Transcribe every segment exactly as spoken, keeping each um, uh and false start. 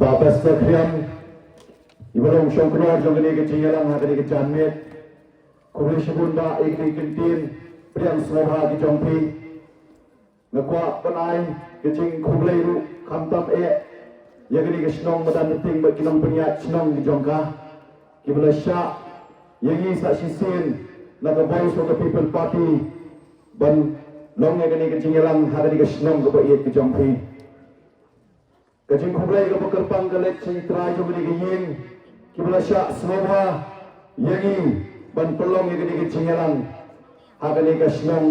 Bah Bester Khriam, iba long shongknor jong kane ka jingïalang ha kane ka janmiet. Khublei shibun bah ïa kane ka kyntien pdiang sngewbha ki jong phi. Nga kwah ban ai ka jingkhublei ruh khamtam eh ïa kane ka shnong Madan Rting bad ki nongpynïaid shnong ki jong ka, kiba la shah ïa ngi sa shisien na ka Voice of the People Party ban long ïa kane ka jingïalang ha kane ka shnong kaba ïeit ka jong phi. Ka jingkhublei kaba kyrpang ka leit sha i trai jong kane ka ïing, kiba la shah sngewbha ïa ngi ban pynlong ïa kane ka jingïalang ha kane ka shnong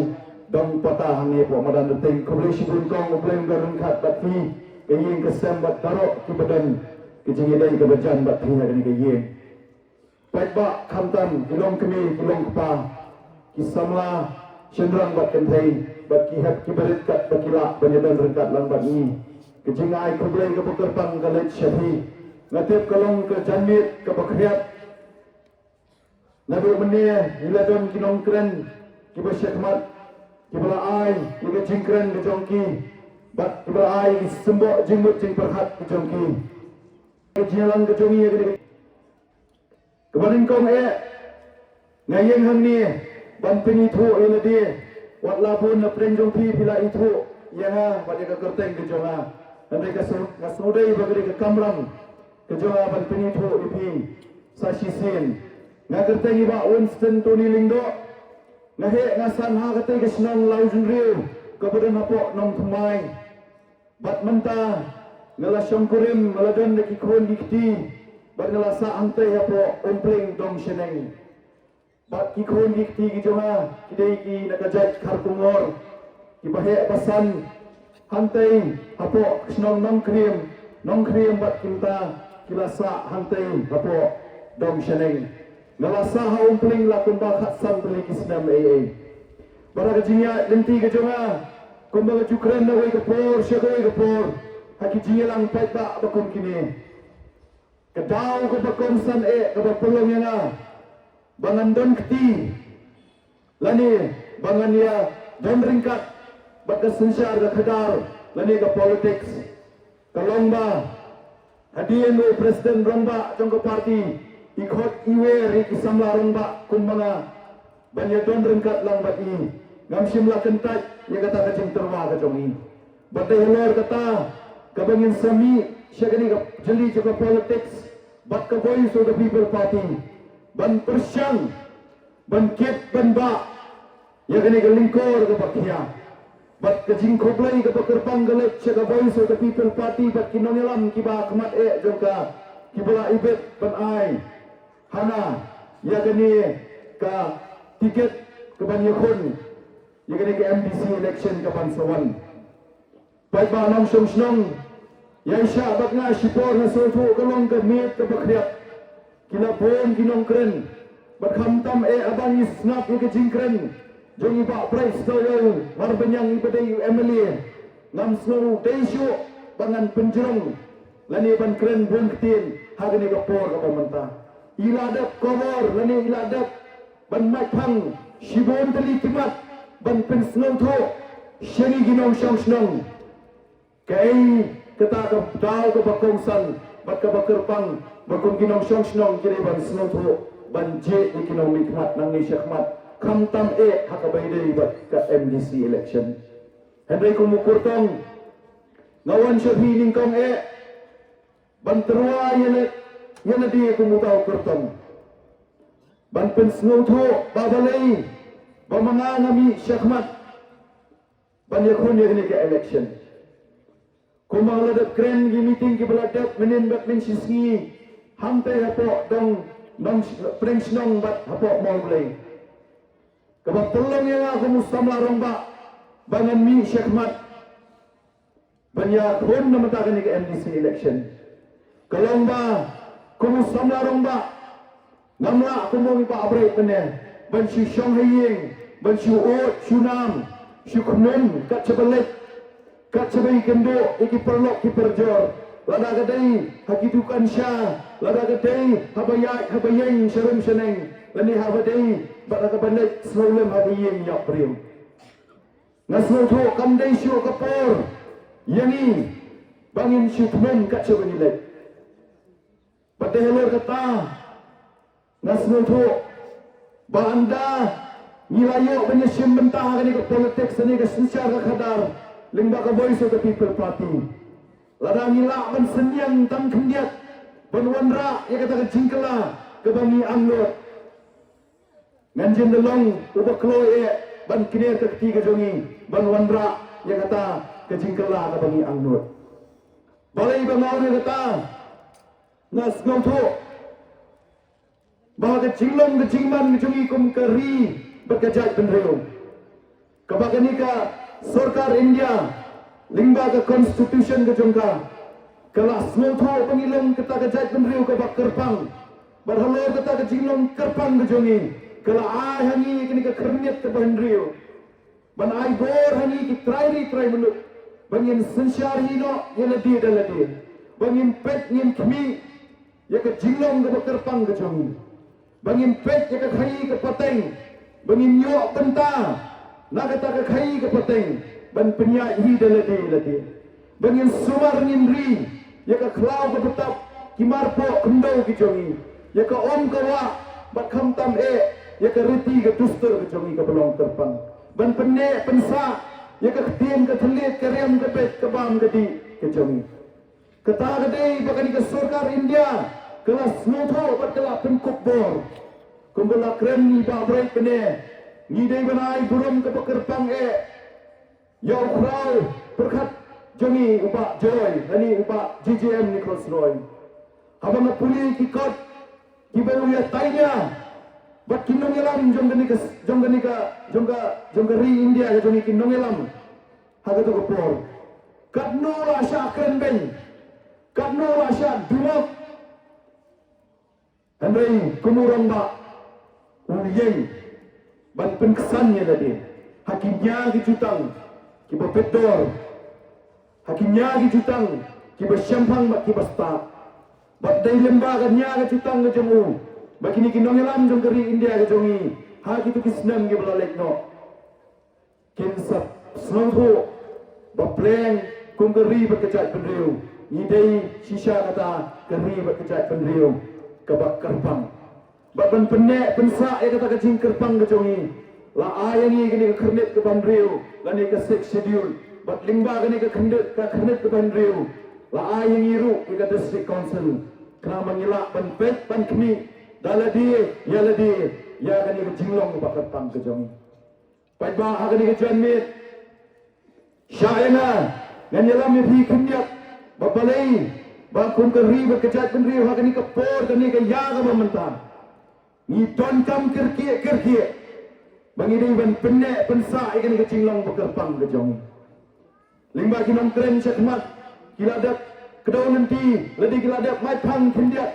Dong Pata hangne hapoh Madan Rting. Khublei shibun kong, U Blei un don ryngkat bad phi, ka ïing ka sem bad baroh kiba don ka jingïadei kaba jan bad phi ha kane ka ïing. Paidbah khamtam, ki longkmie ki longkpa, ki samla shynrang bad kynthei, bad ki hep ki barit katba ki lah ban ïadon ryngkat lang bad ngi, ka jingai khublei kaba kyrpang ka leit sha phi. Nga tip ka long ka janmiet kaba khriat. Naduh mynne ngi la don ki nongkren kiba shakhmat, kiba la ai ïa ka jingkren ka jong ki bad kiba la ai ïa ki symboh jingmut jingpyrkhat ka jong ki. Ka jingïalang ka jong ngi ïa ka dei kaba nyngkong eh, nga ïeng hangne ban pynithuh ïa lade. Wat la bun na pdeng jong phi phi la ithuh ïa nga bad ïa ka kyrteng ka jong nga, hynrei ka shu, nga shu dei ba ka dei ka kamram ka jong nga ban pynithuh ïa phi sa shisien. Nga kyrteng i Bah Winston Tony Lyngdoh. Nga heh nga san ha katei ka shnong Lawjynriew kaba don hapoh Nongthymmai. Bad mynta nga la shongkurim, nga la don da ki khun ki kti, bad nga la sah hangtei hapoh Umpling Dongshaneng. Bad ki khun ki kti ki jong nga ki dei ki na ka jait Kharkongor, kiba heh ba san hangtei hapoh shnong Nongkriem, Nongkriem bad ki mynta ki la sah hangtei hapoh Dongshaneng. Nga la sah ha Umpling la kumba khatsan tylli ki snem ei ei. Bad ha ka jingïaid lynti ka jong nga, kumba nga ju kren na kawei ka por sha kawei ka por ha ki jingïalang paidbah ba kum kine, ka daw kaba kongsan eh kaba pynlong ïa nga ba ngan don kti lane ba ngan ïa don ryngkat bad ka synshar ka khadar lane ka politics, ka long ba hadien u President Rangbah jong ka party i khot i wer ïa ki samla rangbah kum ma nga ban ïa don ryngkat lang bad i, ngam shym la kyntait ïa kata ka jingtyrwa ka jong i. Bad dei halor kata kaba ngin sa mih sha kane ka jylli jong ka politics bad ka Voice of the People Party ban pyrshang ban kit ban bah ïa kane ka lyngkor kaba khia. Bad ka jingkhublei kaba kyrpang ka leit sha ka Voice of the People Party bad ki nongïalam kiba khmat eh jong ka, kiba la ibit ban ai hana ïa kane ka tiket kaban ïakhun ïa kane ka M D C election kaban sa wan. Paidbah nongshong shnong, ïa i shah bad nga shipor nga sngewthuh ka long ka miet kaba khriat. Ki la bun ki nongkren bad khamtam eh haba ngi sngap ïa ka jingkren jong i Bah Brightstarwell Marbaniang iba dei u M L A, ngam sngew dei shuh ba ngan pynjrong lane ban kren bun ktien ha kane ka por kaba mynta. I la dep kawar lane i la dep ban mait phang shibun tylli ki mat ban pynsngewthuh sha ngi ki nongshong shnong. Kaei kata ka daw kaba kongsan bad kaba kyrpang ba kum ki nongshong shnong ki dei ban sngewthuh ban jied ïa ki nongmihkhmat nangne shakhmat, khamtam eh ha kaba ïadei bad ka M D C election. Hynrei kum u kyrtong nga wan sha phi nyngkong eh ban tyrwa ïa lade, ïa lade kum uta u kyrtong ban pynsngewthuh ba balei ba ma nga nga mih shakhmat ban ïakhun ïa kane ka election. Kumba nga la dep kren ki meeting kiba la dep mynnin bad mynshisngi hangtei hapoh dong nong pdeng shnong bad hapoh Mawblei, kaba pynlong ïa nga kum u samla rangbah ba ngan mih shakhmat ban ïakhun na mynta kane ka M D C election. Ka long ba kum u samla rangbah ngam lah kum u ngi ba bret mynne ban shu shong ha ïing, ban shu ud shu nam, shu khnun kat shaba leit, kat shaba ïakynduh ïa ki paralok ki parajor, lada ka dei ha ki dukan sha, lada ka dei haba ïaid haba ïeng sha rum sha neng, lane haba dei bad ha kaba leit sngewlem ha ka ïing ïap briew. Nga sngewthuh kam dei shuh ka por ïa ngi ba ngin shu kmen kat shaba ngi leit. Bad dei halor kata nga sngewthuh ba ynda ngi la ïoh ban ïashim bynta ha kane ka politics, ha kane ka synshar ka khadar lyngba ka Voice of the People Party, lada ngi lah ban synñiang tang khyndiat ban wanrah ïa kata ka jingkylla kaba ngi angnud, ngan jin da long uba kloi eh ban kner ka kti ka jong ngi ban wanrah ïa kata ka jingkylla kaba ngi angnud. Balei ba nga ong ïa kata? Nga sngewthuh ba ka jinglong ka jingman ka jong ngi kum ka ri bad ka jaitbynriew, kaba kane ka sorkar India lyngba ka constitution ka jong ka, ka la sngewthuh ba ngi long kata ka jaitbynriew kaba kyrpang. Bad halor kata ka jinglong kyrpang ka jong ngi, ka la ai ha ngi kane ka khyrnit kaba hynriew ban ai bor ha ngi ki trai ri trai muluk ba ngin synshar hi noh ïa lade da lade, ba ngin peit ngin khmih ïa ka jinglong kaba kyrpang ka jong ngi, ba ngin peit ïa ka khaïi ka pateng, ba ngin ïoh bynta na kata ka khaïi ka pateng ban pynïaid hi da lade lade, ba ngin sumar ngin ri ïa ka khlaw ka btap, ki marpoh khyndew ki jong ngi, ïa ka um ka wah, bad khamtam eh ïa ka riti ka dustur ka jong ngi kaba long kyrpang, ban pynneh pynsah ïa ka ktien ka thylliej, ka riam ka beit, ka bam ka dih ka jong ngi. Kata ka dei ba kane ka sorkar India ka la sngewthuh bad ka la pynkup bor. Kumba la kren i Bah Bright mynne, ngi dei ban ai burom kaba kyrpang eh ïa u khraw pyrkhat jong ngi, u Bah Joy, lane u Bah J J M Nichols Roy. Haba nga pule ki kot kiba u ïa tainia bad ki nongïalam jong kane ka, jong kane ka, jong ka, jong ka ri India ka jong ngi, ki nongïalam ha kato ka por, katno la shah kren beiñ, katno la shah dumok. Hynrei kum u rangbah u ïeng ban pynksan ïa lade ha ki nia ki jutang kiba bit dor, ha ki nia ki jutang kiba shemphang bad kiba stad. Bad dei lyngba ka nia ka jutang ka jong u ba kine ki nongïalam jong ka ri India ka jong ngi ha kito ki snem kiba la leit noh kin sa sngewthuh ba pleng kum ka ri bad ka jaitbynriew, ngi dei shisha kata ka ri bad ka jaitbynriew kaba kyrpang. Bad ban pynneh pynsah ïa kata ka jingkyrpang ka jong ngi, la ai ïa ngi kane ka khyrnit kaba hynriew lane ka Sixth Schedule, bad lyngba kane ka khyrnit, ka khyrnit kaba hynriew, la ai ïa ngi ruh ïa ka District Council, khnang ba ngi lah ban peit ban khmih da lade ïa lade ïa kane ka jinglong kaba kyrpang ka jong ngi. Paidbah, ha kane ka janmiet, shah ïa nga, ngan ïalam ïa phi khyndiat ba balei ba kum ka ri bad ka jaitbynriew ha kane ka por, kane ka ïa kaba mynta, ngi donkam kyrkieh kyrkieh ba ngi dei ban pynneh pynsah ïa kane ka jinglong ba kyrpang ka jong ngi. Lyngba ki nongkren shakhmat ki la dep kdew lynti, lade ki la dep mait phang khyndiat.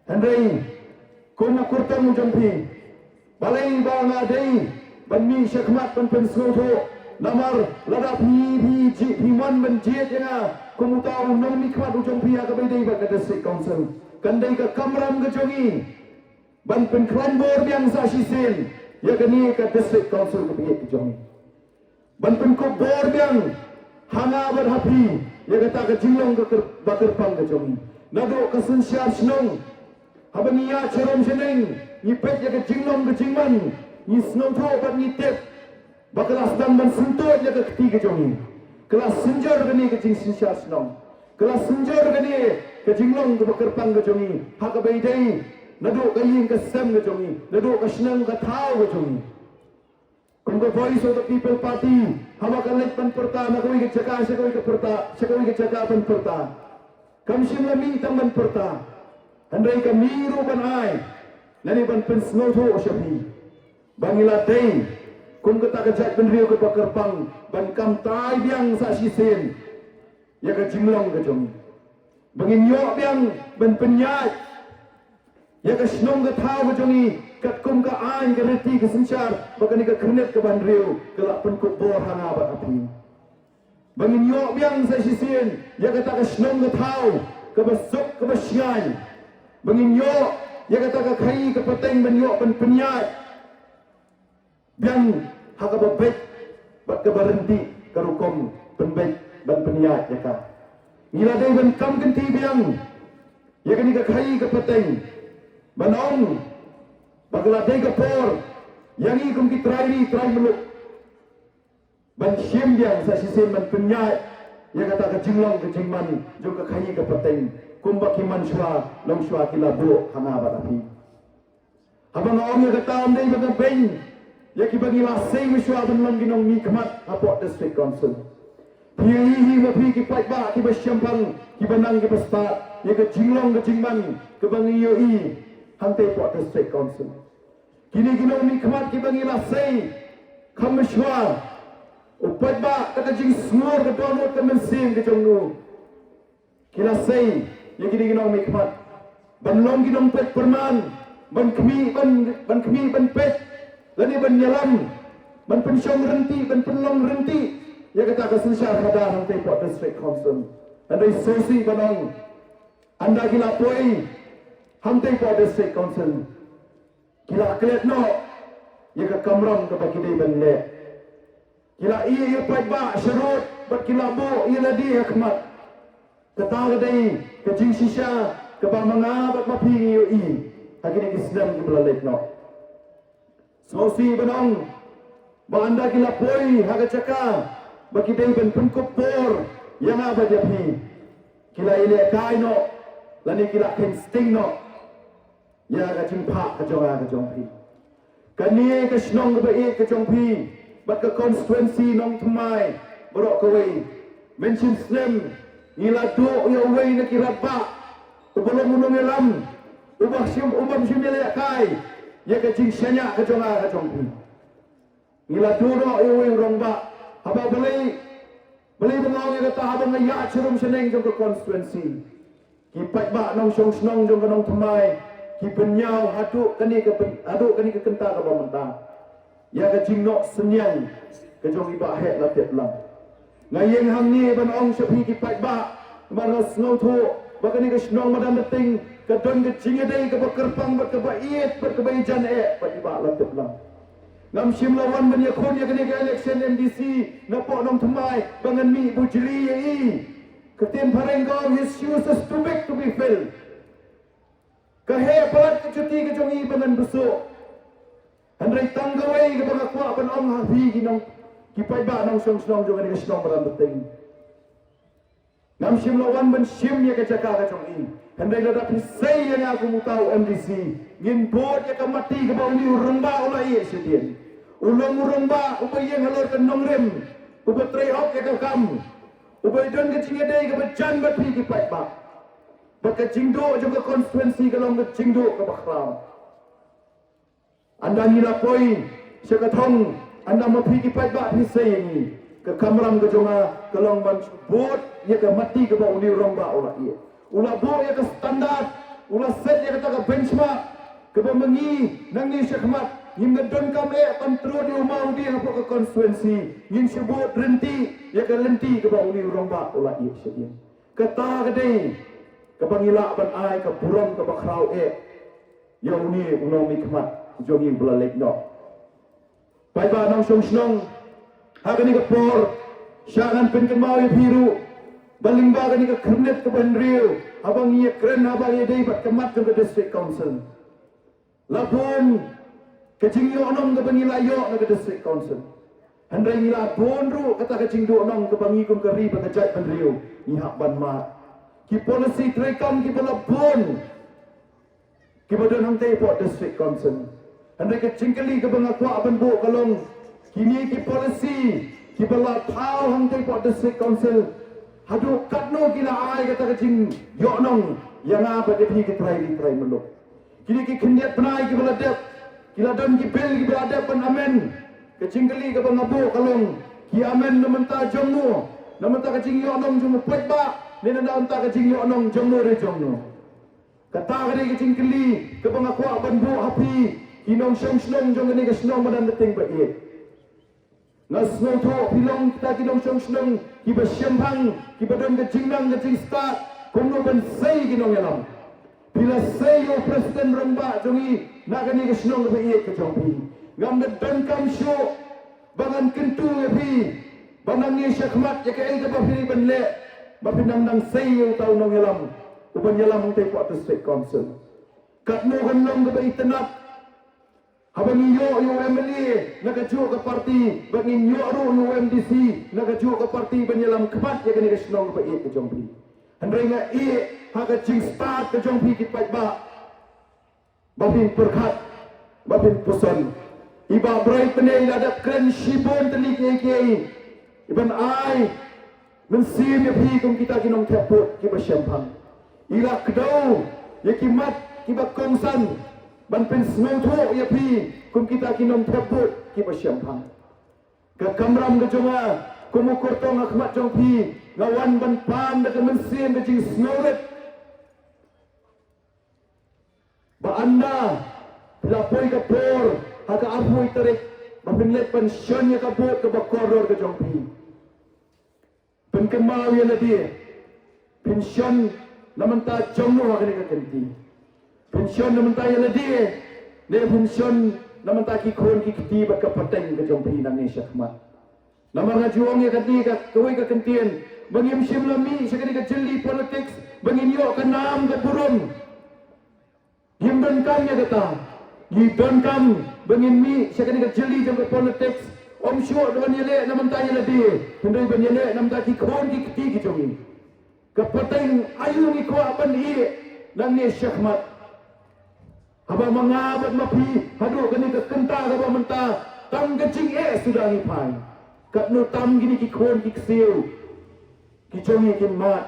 Hynrei kum u kyrtong u jong phi, balei ba nga dei ban mih shakhmat ban pynsngewthuh? Namar lada phi, phi jied, phi mon ban jied ïa nga kum uta u nongmihkhmat u jong phi ha kaba ïadei bad ka District Council, kan dei ka kamram ka jong ngi ban pynkhlaiñ bor biang sa shisien ïa kane ka District Council kaba ïeit ka jong ngi, ban pynkup bor biang ha nga bad ha phi ïa kata ka jinglong ka kyr-, ba kyrpang ka jong ngi. Naduh ka synshar shnong, haba ngi ïaid sharum shaneng, ngi peit ïa ka jinglong ka jingman, ngi sngewthuh bad ngi tip ba ka la sdang ban syntuid ïa ka kti ka jong ngi. Ka la synjor kane ka jingsynshar shnong, ka la synjor kane ka jinglong kaba kyrpang ka jong ngi ha kaba ïadei naduh ka ïing ka sem ka jong ngi, naduh ka shnong ka thaw ka jong ngi. Kum ka Voice of the People Party, haba ka leit ban pyrta na kawei ka jaka sha kawei ka pyrta, sha kawei ka jaka ban pyrta, kam shym la mih tang ban pyrta, hynrei ka mih ruh ban ai lane ban pynsngewthuh sha phi ba ngi la dei kum kata ka jaitbynriew kaba kyrpang ban kamtai biang sa shisien ïa ka jinglong ka jong ngi, ba ngin ïoh biang ban pynïaid ïa ka shnong ka thaw ka jong ngi katkum ka aiñ ka riti ka synshar ba kane ka khyrnit kaba hynriew ka la pynkup bor ha nga bad ha phi. Ba ngin ïoh biang sa shisien ïa kata ka shnong ka thaw kaba suk kaba shngaiñ, ba ngin ïoh ïa kata ka khaïi ka pateng ban ïoh ban pynïaid biang ha kaba beit bad kaba ryntih ka rukom pynbeit ban pynïaid ïa ka. Ngi la dei ban kam kynti biang ïa kane ka khaïi ka pateng, ban ong ba ka la dei ka por ïa ngi kum ki trai ri trai muluk ban shim biang sa shisien, ban pynïaid ïa kata ka jinglong ka jingman jong ka khaïi ka pateng, kumba ki man shuwa long shuwa ki la buh ha nga bad ha phi. Haba nga ong ïa kata, ym dei ba nga beiñ ïa kiba ngi la sei mynshuwa ban long ki nongmihkhmat hapoh District Council. Phi ïohi hi ma phi ki paidbah kiba shemphang, kiba nang kiba stad ïa ka jinglong ka jingman kaba ngi ïohi hangtei hapoh District Council. Kine ki nongmihkhmat kiba ngi la sei kham mynshuwa, u paidbah da ka jingsngur ka dohnud ka mynsiem ka jong u. Ki la sei ïa kine ki nongmihkhmat ban long ki nongpeit pyrman, ban khmih ban, ban khmih ban peit, lane ban ïalam, ban pynshong ryntih, ban pynlong ryntih ïa kata ka synshar khadar hangtei hapoh District Council. Hynrei sngewsih ban ong, ynda ki la poi hangtei hapoh District Council, ki la klet noh ïa ka kamram kaba ki dei ban leh. Ki la ïeh ïa u paidbah sharud bad ki la buh ïa lade ha khmat. Kata ka dei ka jingshisha kaba ma nga bad ma phi ngi ïohi ha kine ki snem kiba la leit noh. Sngewsih ban ong ba ynda ki la poi ha ka jaka ba ki dei ban pynkup bor ïa nga bad ïa phi, ki la ïalehkai noh lane ki la kheiñ sting noh ïa ka jingphah ka jong nga ka jong phi. Kane ka shnong kaba ïeit ka jong phi bad ka constituency Nongthymmai baroh kawei, mynshim snem ngi la duh ïa uwei na ki rangbah uba long u nongïalam, uba shim, uba shim ïalehkai ïa ka jingshaniah ka jong nga ka jong phi. Ngi la duh noh ïa uwei u rangbah. Haba balei, balei ba nga ong ïa kata? Haba nga ïaid sharum shaneng jong ka constituency, ki paidbah nongshong shnong jong ka Nongthymmai ki pynïaw haduh kane ka pyn-, haduh kane ka kynta kaba mynta ïa ka jingnoh synñiang ka jong i Bah Heh Latiplang. Nga ïeng hangne ban ong sha phi ki paidbah, namar nga sngewthuh ba kane ka shnong Madanrting ka don ka jingïadei kaba kyrpang bad kaba ïeit bad kaba ïajan eh bad i Bah Latiplang. Ngam shym la wan ban ïakhun ïa kane ka election M D C napoh Nongthymmai ba ngan mih bujli ïa i. Ka ktien phareng ka ong, his shoes is too big to be filled. Ka heh palat ka juti ka jong i ba ngan bsuh. Hynrei tang kawei kaba nga kwah ban ong ha phi ki nong, ki paidbah nongshong shnong jong kane ka shnong Madanrting. Ngam shym la wan ban shim ïa ka jaka ka jong i. Hynrei lada phi sei ïa nga kum uta u M D C, ngin bud ïa ka mati kaba une u rangbah u la ïeh shadien. U long u rangbah uba ïeng halor ka nongrim, uba trei hok ïa ka kam, uba don ka jingïadei kaba jan bad phi ki paidbah. Bad ka jingduh jong ka constituency ka long ka jingduh kaba khraw. Ynda ngi la poi sha ka thong, ynda ma phi ki paidbah phi sei ïa ngi, ka kamram ka jong nga ka long ban bud ïa ka mati kaba une u rangbah u la ïeh. U la buh ïa ka standard, u la set ïa kata ka benchmark kaba ma ngi nangne shakhmat ngim da donkam eh ban trud ïa u ma u dei hapoh ka constituency, ngin shu bud ryntih ïa ka lynti kaba une u rangbah u la ïeh shadien. Kata ka dei kaba ngi lah ban ai ka burom kaba khraw eh ïa une u nongmihkhmat jong ngi uba la leit noh. Paidbah nongshong shnong, ha kane ka por shah ngan pynkynmaw ïa phi ruh ba lyngba kane ka khyrnit kaba hynriew haba ngi ïakren, haba ngi ïadei bad ka mat jong ka District Council, la bun ka jingïohnong kaba ngi la ïoh na ka District Council. Hynrei ngi la bun ruh kata ka jingduhnong kaba ngi kum ka ri bad ka jaitbynriew ngi hap ban mad. Ki policy treikam kiba la bun kiba don hangtei hapoh District Council. Hynrei ka jingkylli kaba nga kwah ban buh ka long, kine ki policy kiba la thaw hangtei hapoh District Council, haduh katno ki la ai kata ka jingïohnong ïa nga bad ïa phi ki trai ri trai muluk? Kine ki khyndiat bnai kiba la dep, ki la don ki bill kiba la dep ban amend. Ka jingkylli kaba nga buh ka long, ki amend na bynta jong no? Na bynta ka jingïohnong jong u paidbah, ne na bynta ka jingïohnong jong no re jong no? Kata ka dei ka jingkylli kaba nga kwah ban buh ha phi ki nongshong shnong jong kane ka shnong Madanrting ba ïeit. Nga sngewthuh phi long kita ki nongshong shnong kiba shemphang, kiba don ka jingnang ka jingstad kumno ban sei ki nongïalam. Phi la sei ïa u president rangbah jong ngi na kane ka shnong kaba ïeit ka jong phi. Ngam da donkam shuh ba ngan kyntu ïa phi ba nangne shakhmat ïa kaei kaba phi dei ban leh, ba phin nang nang sei ïa uta u nongïalam ban ïalam hangtei hapoh District Council. Katno kan long kaba itynnad haba ngi ïoh ïa u MLA na kajuh ka party, bad ngin ïoh ruh ïa u MDC na kajuh ka party ban ïalam khmat ïa kane ka shnong kaba ïeit ka jong phi. Hynrei nga ïeh ha ka jingstad ka jong phi ki paidbah, ba phin pyrkhat, ba phin puson. I Bah Bright mynne i la dep kren shibun tylli kiei kiei, i ban ai mynsiem ïa phi kum kita ki nongthep vote kiba shemphang. I la kdew ïa ki mat kiba kongsan ban pynsngewthuh ïa phi kum kita ki nongthep vote kiba shemphang. Ka kamram ka jong nga kum u kyrtong ha khmat jong phi, nga wan ban pan da ka mynsiem ka jingsngewrit. Ba ynda phi la poi ka por ha ka arphew tarik, ba phin leit ban shon ïa ka vote kaba kordor ka jong phi, pynkynmaw ïa lade, phin shon na bynta jong no ha kane ka kynti? Phin shon na bynta ïa lade, ne phin shon na bynta ki khun ki kti bad ka pateng ka jong phi nangne shakhmat? Namar nga ju ong ïa kane ka, kawei ka kyntien, ba ngim shym la mih sha kane ka jylli politics ba ngin ïoh ka nam ka burom. Ngim donkam ïa kata. Ngi donkam ba ngin mih sha kane ka jylli jong ka politics, ym shuh ban ïaleh na bynta ïa lade, hynrei ban ïaleh na bynta ki khun ki kti ki jong ngi. Ka pateng aïu ngi kwah ban ïeh nangne shakhmat? Haba ma nga bad ma phi haduh kane ka kynta kaba mynta, tang ka jingeh suda ngi phai. Katno tam kine ki khun ki ksiew ki jong ngi kin mad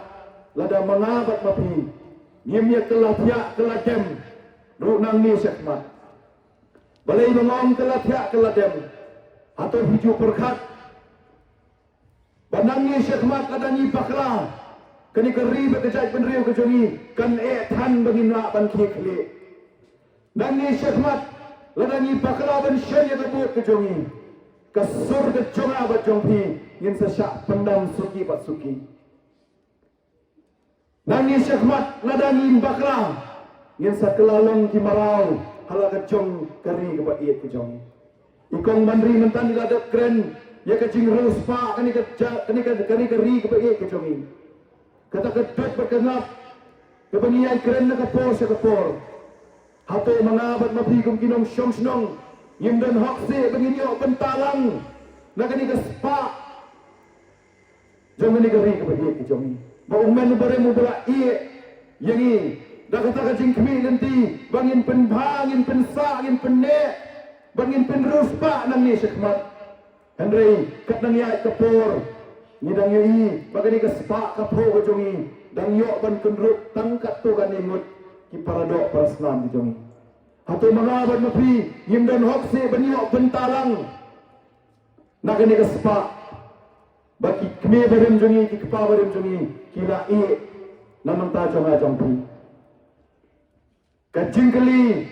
lada ma nga bad ma phi ngim ïa kylla thiah kylla dem ruh nangne shakhmat. Balei ba nga ong kylla thiah kylla dem? Hato phi ju pyrkhat ba nangne shakhmat lada ngi bakla, kane ka ri bad ka jaitbynriew ka jong ngi kan eh than ba ngin lah ban khie khlieh? Nangne shakhmat lada ngi bakla ban shon ïa ka vote ka jong ngi, ka sur ka jong nga bad jong phi ngin sa shah pyndam suki bad suki. Nangne shakhmat lada ngin bakla, ngin sa kylla long ki mraw ha la ka jong ka ri kaba ïeit ka jong ngi. I Kong Banri mynta i la dep kren ïa ka jingriewspah kane ka ja-, kane ka, kane ka ri kaba ïeit ka jong ngi. Kata ka dud bad ka ngap kaba ngi ïai kren na ka por sha ka por. Hato ma nga bad ma phi kum ki nongshong shnong ngim don hok seh ba ngin ïoh bynta lang na kane ka spah jong kane ka ri kaba ïeit ka jong ngi? Ba u Mynsiem Bakhuid u ba la ïeh ïa ngi da kata ka jingkhmih lynti ba ngin pynbha, ngin pynsah, ngin pynneh, ba ngin pynriewspah nangne shakhmat. Hynrei katba ngi ïaid ka por ngi dang ïohi ba kane ka spah ka phew ka jong ngi dang ïoh ban kynrup tang katto katne ngut ki paradoh parasnam ki jong ngi. Hato ma nga bad ma phi ngim don hok seh ban ïoh bynta lang na kane ka spah ba ki kmie barim jong ngi, ki kpa barim jong ngi ki la ïeh na bynta jong nga jong phi? Ka jingkylli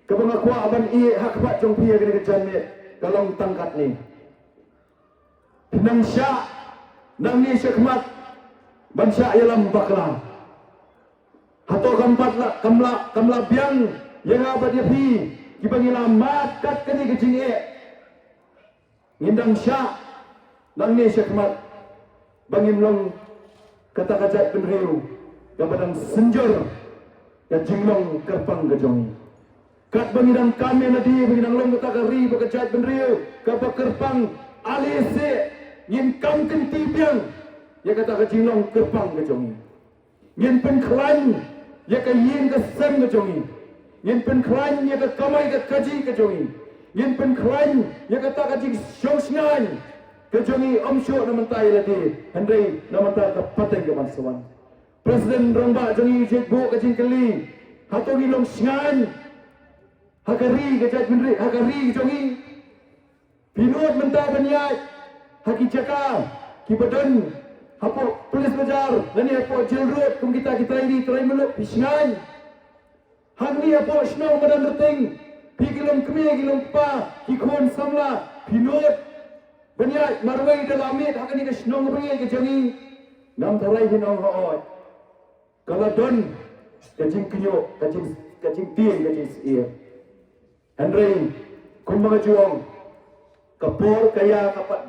kaba nga kwah ban ïeh ha khmat jong phi ha kane ka janmiet ka long tang katne. Phi nang shah nangne shakhmat ban shah ïalam bakla? Hato kam pat la, kam la, kam la biang ïa nga bad ïa phi kiba ngi la mad kat kane ka jingeh? Ngin dang shah nangne shakhmat ba ngin long kata ka jaitbynriew kaba dang synjor ka jinglong kyrpang ka jong ngi. Katba ngi dang kam ïa lade ba ngi dang long kata ka ri bad ka jaitbynriew kaba kyrpang, ale seh ngin kam kynti biang ïa kata ka jinglong kyrpang ka jong ngi. Ngin pynkhlaiñ ïa ka ïing ka sem ka jong ngi. Ngin pynkhlaiñ ïa ka kamai ka kajih ka jong ngi. Ngin pynkhlaiñ ïa kata ka jingshongshngaiñ ka jong ngi, ym shuh na bynta ïa lade hynrei na bynta ka pateng kaban sa wan. President Rangbah jong ngi u ju buh ka jingkylli, hato ngi long shngaiñ ha ka ri ka jaitbynriew, ha ka ri ka jong ngi? Phi nud mynta ban ïaid ha ki jaka kiba don hapoh Police Bazar lane hapoh Jail Road kum kita ki trai ri trai muluk, phi shngaiñ? Hangne hapoh shnong Madanrting, phi ki long kmie ki long kpa, ki khun samla, phi nud ban ïaid marwei da la miet ha kane ka shnong ba ïeit ka jong ngi? Ngam tharai phin ong hooid. Ka la don ka jingkynnoh, ka jing, ka jingtieng, ka jingsyier. Hynrei kumba nga ju ong, ka por ka ïa ka pat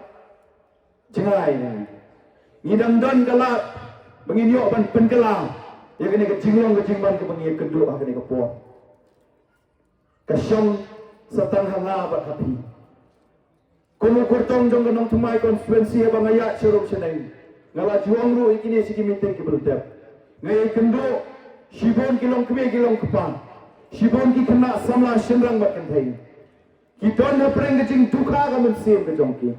jngai. Ngi dang don ka lad ba ngin ïoh ban pynkylla ïa kane ka jinglong ka jingman kaba ngi ïakynduh ha kane ka por. Ka shong sa tang ha nga bad ha phi. Kum u kyrtong jong ka Nongthymmai constituency haba nga ïaid sharum shaneng, nga la ju ong ruh ïa kine shi ki meeting kiba la dep. Nga ïakynduh shibun ki longkmie ki longkpa, shibun ki khynnah samla shynrang bad kynthei, ki don hapdeng ka jingdukha ka mynsiem ka jong ki.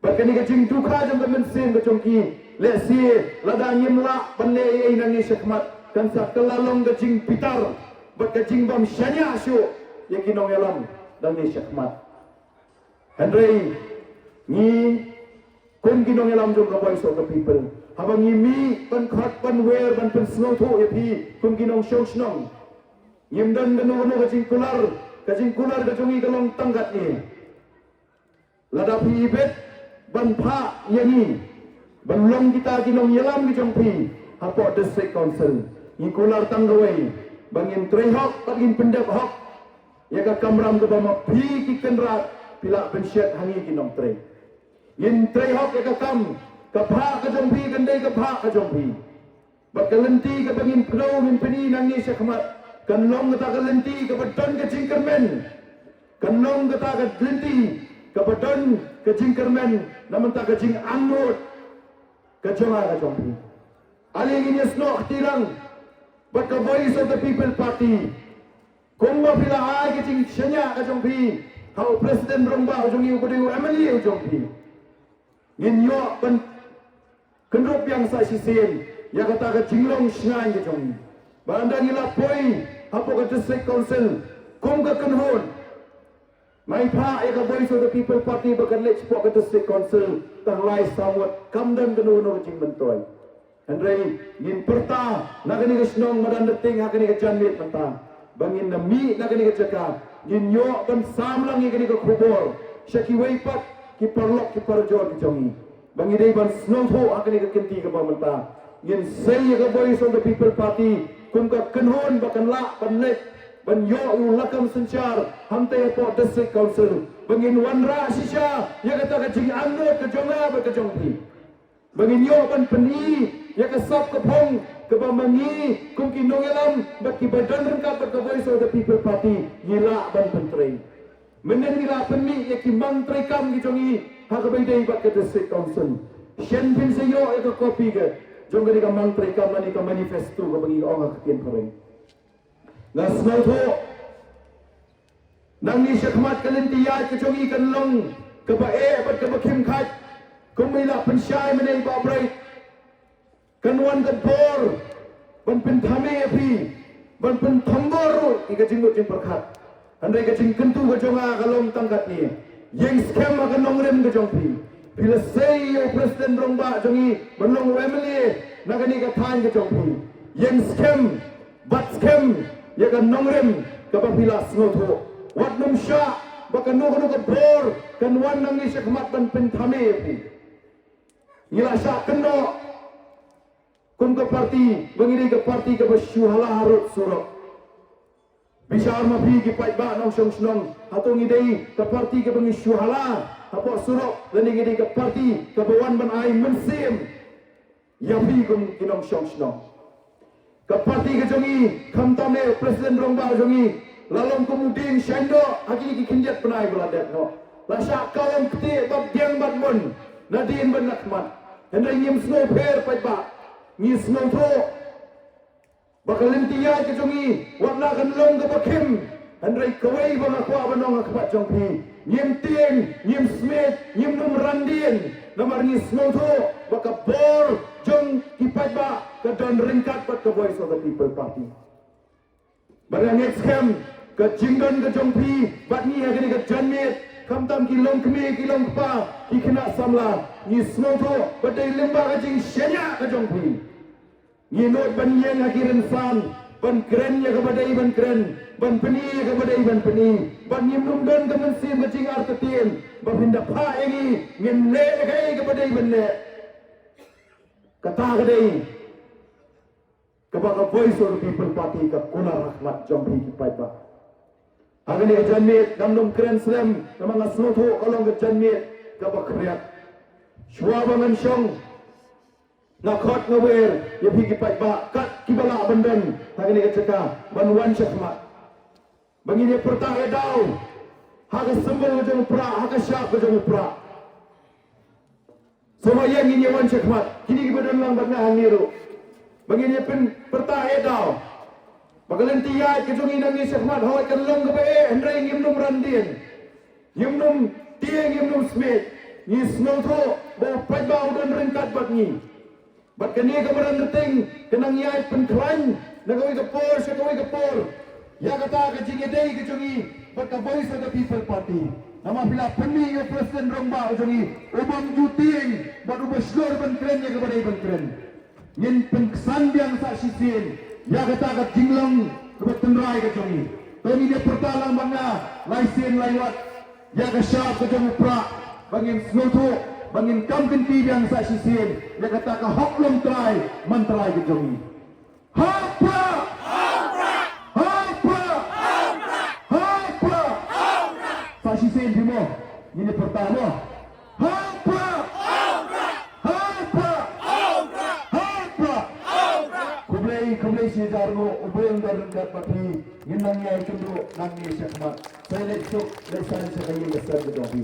Bad kane ka jingdukha jong ka mynsiem ka jong ki, lehse lada ngim lah ban leh ei ei nangne shakhmat, kan sa kylla long ka jingbitar bad ka jingbym shaniah shuh ïa ki nongïalam nangne shakhmat. Hynrei ngi kum ki nongïalam jong ka Voice of the People, haba ngi mih ban khot ban wer ban pynsngewthuh ïa phi kum ki nongshong shnong, ngim don kano kano ka jingkular, ka jingkular ka jong ngi ka long tang katne. Lada phi ibit ban phah ïa ngi ban long kita ki nongïalam ki jong phi hapoh District Council, ngi kular tang kawei, ba ngin trei hok bad ngin pyndep hok ïa ka kamram kaba ma phi ki kynrad phi lah pynshet ha ngi ki nongtrei. Ngin trei hok ïa ka kam, ka phah ka jong phi kan dei ka phah ka jong phi. Bad ka lynti kaba ngin pyndonkam ngin pyni nangne shakhmat kan long kata ka lynti kaba don ka jingkyrmen. Kan long kata ka lynti kaba don ka jingkyrmen na bynta ka jingangnud ka jong nga ka jong phi. Ale ngin ïasnoh kti lang bad ka Voice of the People Party. Kumba phi la ai ka jingshaniah ka jong phi ha u President Rangbah u jong ngi, uba dei u M L A u jong phi, ngin ïoh ban kynrup biang sa shisien ïa kata ka jinglong shngaiñ ka jong ngi. Ba ynda ngi la poi hapoh ka District Council kum ka kynhun, ngi phah ïa ka Voice of the People Party ba kan leit shapoh ka District Council tang lai saw ngut, kam don kano kano ka jingmyntoi. Hynrei ngin pyrta na kane ka shnong Madanrting ha kane ka janmiet mynta ba ngin da mih na kane ka jaka, ngin ïoh ban sam lang ïa kane ka khubor sha kiwei pat ki paralok ki parajor ki jong ngi ba ngi dei ban sngewthuh ha kane ka kynti kaba mynta. Ngin sei ïa ka Voice of the People Party kum ka kynhun ba kan lah ban leit ban ïoh u lakam synshar hangtei hapoh District Council ba ngin wanrah shisha ïa kata ka jingangnud ka jong nga bad ka jong phi. Ba ngin ïoh ban pyni ïa ka sap ka phong kaba ma ngi kum ki nongïalam bad kiba don ryngkat bad ka Voice of the People Party ngi lah ban pyntrei. Mynne ngi lah pynmih ïa ki mang treikam ki jong ngi ha kaba ïadei bad ka District Council. Shen phin sa ïoh ïa ka kopi ka jong kane ka mang treikam lane ka manifesto kaba ngi ong ha ka ktien phareng. Nga sngewthuh nangne shakhmat ka lynti ïaid ka jong ngi kan long kaba eh bad kaba khim khait. Kum i la pynshai mynne i Bah Bright, kan wan ka bor ban pynthame ïa phi, ban pynthombor ruh ïa ka jingmut jingpyrkhat. Hynrei ka jingkyntu ka jong nga ka long tang katne, ïeng skhem ha ka nongrim ka jong phi. Phi la sei ïa u President Rangbah jong ngi ban long u M L A na kane ka thaiñ ka jong phi. Ïeng skhem, bat skhem ïa ka nongrim kaba phi la sngewthuh. Wat nym shah ba kano kano ka bor kan wan nangne shakhmat ban pynthame ïa phi. Ngi la shah kynnoh kum ka party ba ngi dei ka party kaba shu hala harud surok. Bishar ma phi ki paidbah nongshong shnong, hato ngi dei ka party kaba ngi shu hala hapoh surok lane ngi dei ka party kaba wan ban ai mynsiem ïa phi kum ki nongshong shnong? Ka party ka jong ngi, khamtam eh u President Rangbah jong ngi, la long kum u dieng shaiñdoh ha kine ki khyndiat bnai ba la dep noh. La shah kawang ktieh bad dieng bad mun nadien bad nakhmat. Hynrei ngim sngewpher paidbah, ngi sngewthuh ba ka lynti ïaid ka jong ngi wat la kan long kaba khim, hynrei kawei ba nga kwah ban ong ha khmat jong phi, ngim tieng, ngim smiej, ngim num randien. Namar ngi sngewthuh ba ka bor jong ki paidbah ka don ryngkat bad ka Voice of the People Party. Bad nga ngeit skhem ka jingdon ka jong phi bad ngi ha kane ka janmiet, khamtam ki longkmie ki longkpa, ki khynnah samla, ngi sngewthuh ba dei lyngba ka jingshaniah ka jong phi. Ngi nud ban ïeng ha ki rynsan ban kren ïa kaba dei ban kren, ban pyni ïa kaba dei ban pyni. Bad ngim num don ka mynsiem ka jingartatien ba phin da phah ïa ngi ngin leh ïa kaei kaba dei ban leh. Kata ka dei kaba ka Voice of the People Party ka kular ha khmat jong phi ki paidbah. Ha kane ka janmiet ngam num kren slem namar nga sngewthuh ka long ka janmiet kaba khriat. Shuwa ba ngan shong, nga khot nga wer ïa phi ki paidbah kat ki ba lah ban don ha kane ka jaka ban wan shakhmat. Ba ngin ïa pyrta eh daw ha ka symbol ka jong u prah, ha ka shap ka jong u prah. Sa ma ïa ngin ïa wan shakhmat, kine kiba don lang bad nga hangne ruh. Ba ngin ïa pyn pyrta eh daw ba ka lynti ïaid ka jong ngi nangne shakhmat, hooid kan long kaba eh, hynrei ngim nym ran dien, ngim nym tieng, ngim nym smiej. Ngi sngewthuh ba u paidbah u don ryngkat bad ngi. Bad kane ka Madan Rting ka nang ïai pynkhlaiñ na kawei ka por sha kawei ka por ïa kata ka jingïadei ka jong ngi bad ka Voice of the People Party. Namar phi la pynmih ïa u President Rangbah ka jong ngi, u bym ju tieng bad uba shlur ban kren ïa kaba dei ban kren. Ngin pynksan biang sa shisien ïa kata ka jinglong kaba tynrai ka jong ngi. To ngin ïa pyrta lang bad nga lai sien lai wat ïa ka shap ka jong u prah, ba ngin sngewthuh, ba ngin kam kynti biang sa shisien ïa kata ka hok longtrai mantrai ka jong ngi. Ha u prah! Ha u prah! Ha u prah! Sa shisien phi mo, ngin ïa pyrta mo. Ha u prah! Ha u prah! Ha u prah! Khublei, khublei shihajar nguh, U Blei un don ryngkat bad phi. Ngin nang ïai kynduh nangne shakhmat. Sa leit suk, leit san sha ka ïing ka sem ka jong phi.